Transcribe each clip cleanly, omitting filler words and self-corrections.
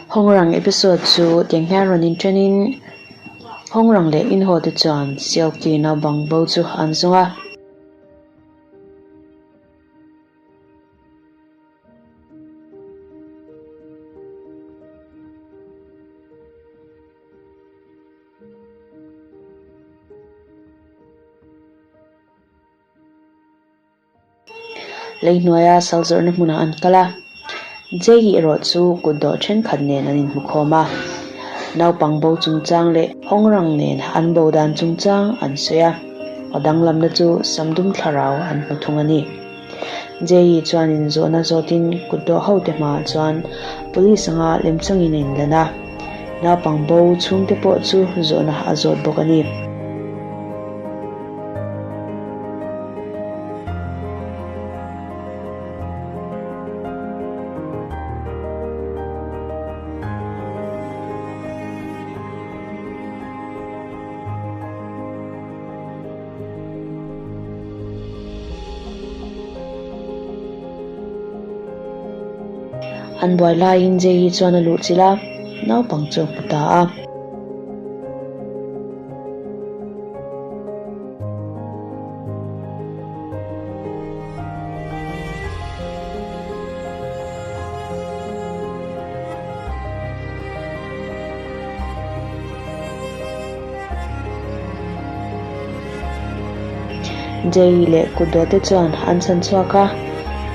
Hongrang episode chu tiang hian rawn inṭhenin Hongrang leh Inho te chuan Seoki naupang bo chu an zawng a. Lei hnuaia sal zawrhna hmunah an kal a, Jay erawh chu kut dawh thenkhat nen an inhmukhawm a, naupang bo chungchang leh Hongrang nen an bo dan chungchang an sawi a, a danglamna chu Samdum thlarau an hmu thung a ni. Jay chuanin zawhna zawtin kut dawh hote hmaah chuan police anga lemchangin a inlan a, naupang bo chhungte pawh chu zawhna a zawt bawk a ni. An buai laiin Jay-i chuan a luhchilh a, naupang chu a hmu ta a. Jay leh kutdawh te chuan an chhan chhuak a,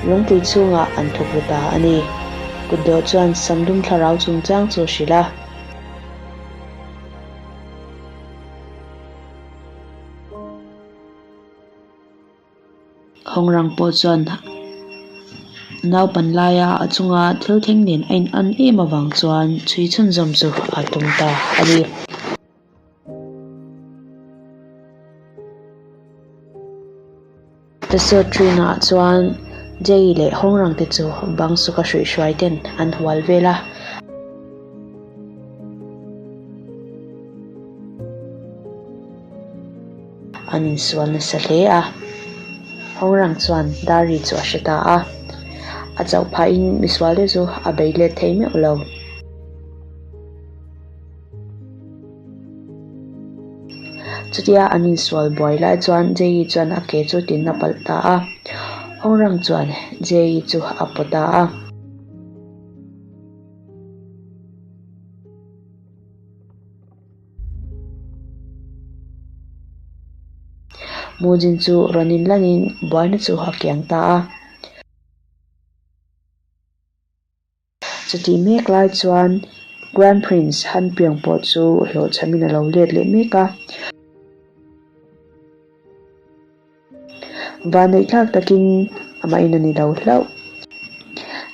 lungpui chhungah an thawk ru ta a ni. Kutdawh chuan Samdum thlarau chungchang chu a hrilh a. Hawngrang pawh chuan naupan laia a chunga thil thleng nen a in an em avang chuan chhui chhunzawm chu a tum ta a ni. Episode 3 ah chuan Jay leh Hawngrang te chu bang suka hruihhruai ten an hual vel a. An insual nasa hle a, Hongrang chuan Dari chu a hre ta a, a chauh phahin misual te chu a bei let thei meuh lo. Chutia an insual buai lai chuan Jay-i chuan a ke chu tin a palh ta a, Hongrang chuan Jay-i chu a paw ta a. Mujin chu rawn inlanin buaina chu a kiang ta a. Chutih mek lai chuan Grand Prince Han Pyong pawh chu hlawhchhamin a lo let leh mek a. Vanneih thlak takin amah in a ni lo hlauh.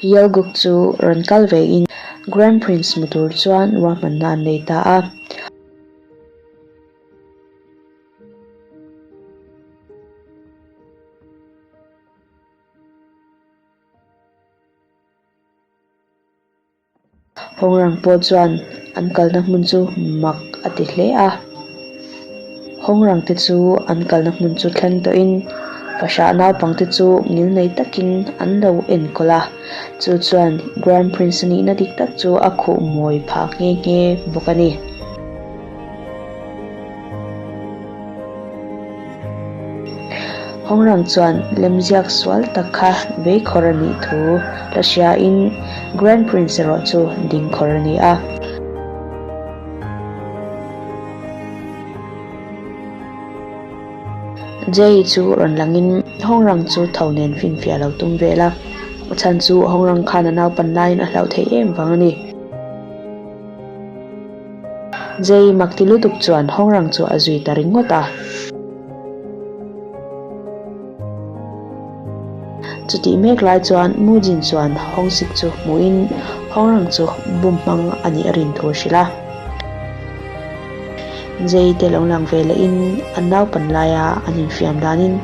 Yelguk chu rawn kal ve in Grand Prince hmu tur chuan ruahmanna an nei ta a. Hawngrang pawh chuan an kalna hmun chu mak a ti hle a. Hawngrang te chu an kalna hmun chu thleng tawhin fahrah naupang te chu ngilnei takin an lo enkawl a. Chu chuan Grand Prince nihna dik tak chu a khuh mawi phah nghe nghe bawk a ni. Hawngrang chuan lemziak sual tak kha vei khawr a nih thu la hriain Grand Prince erawh chu ding khawr a ni a. Jay chu rawn langin Hawngrang chu tho nen finfiah lo tum vel a, a chhan chu Hawngrang khan a naupan laiin a hlauh theih em vang a ni. Jay mak ti lutuk chuan Hongrang chu a zui ta ringawt a. Chutih mek lai chuan Mujin chuan Hongsik chu hmuhin Hongrang chu bum hmang a nih a rin thu a hrilh a. Jay te lo lang ve lehin an naupan laia an infiam danin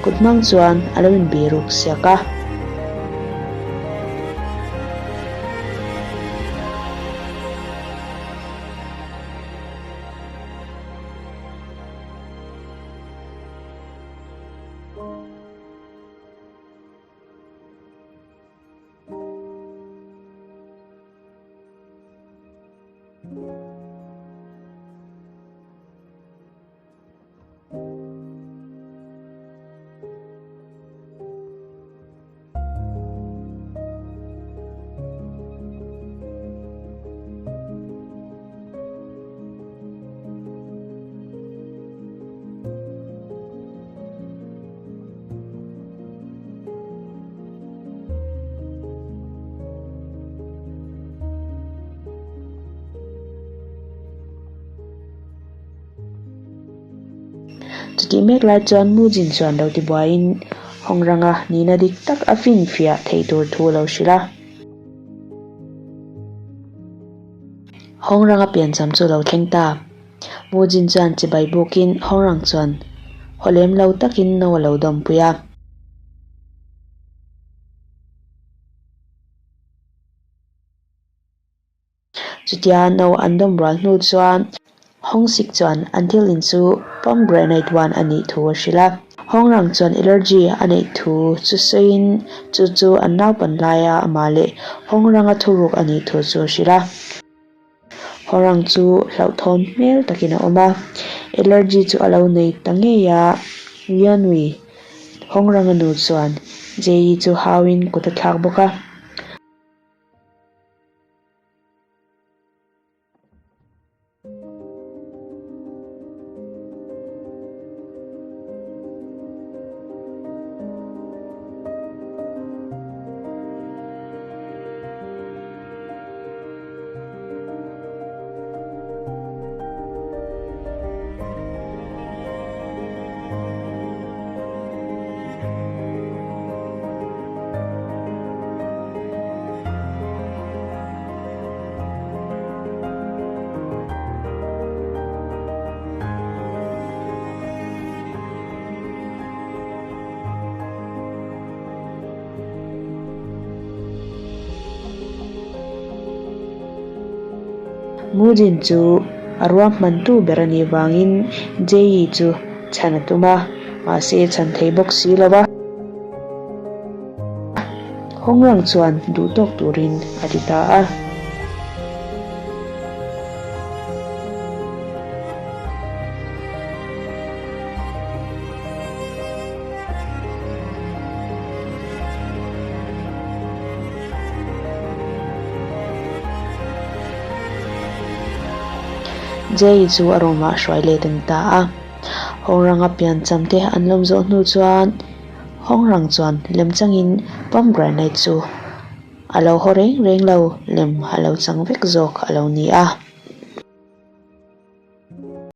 kut hmang chuan a lo inbiruk siak a. Chutih mek lai chuan Mujin chuan lo tibuaiin Hongranga nihna dik tak a finfiah theih tur thu a lo hrilh a. Hongranga piancham chu a lo thleng ta. Mujin chuan chibai bukin Hongrang chuan haw lem lo takin no a lo dawmpui a. Chutia no an dawm rual hnu chuan Hongsik chuan an thil in chu pomegranate wine a nih thu a hrilh a. Hongrang chuan allergy a neih thu chu sawiin chu chu an naupan laia amah leh Hongranga thuruk a nih thu chu a hrilh a. Hongrang chu hlauhthawn hmel takin a awm a, allergy chu a lo nei ta ngei a, Yeonui Hongranga nu chuan Jae-yi chu hauin kut a thlak bawk a. Mujin chu a ruahmantu ber a nih vangin Jae-yi chu chhan a tum a, mahse chhan thei bawk si lo a. Hongrang chuan duh tawk turin a ti ta a. Jay chu a room ah hruai let a ni ta a. Hongranga piancham te an lawm zawh hnu chuan Hongrang chuan lem changin pomegranate chu a lo haw reng reng lo, lem a lo chang vek zawk a lo ni a.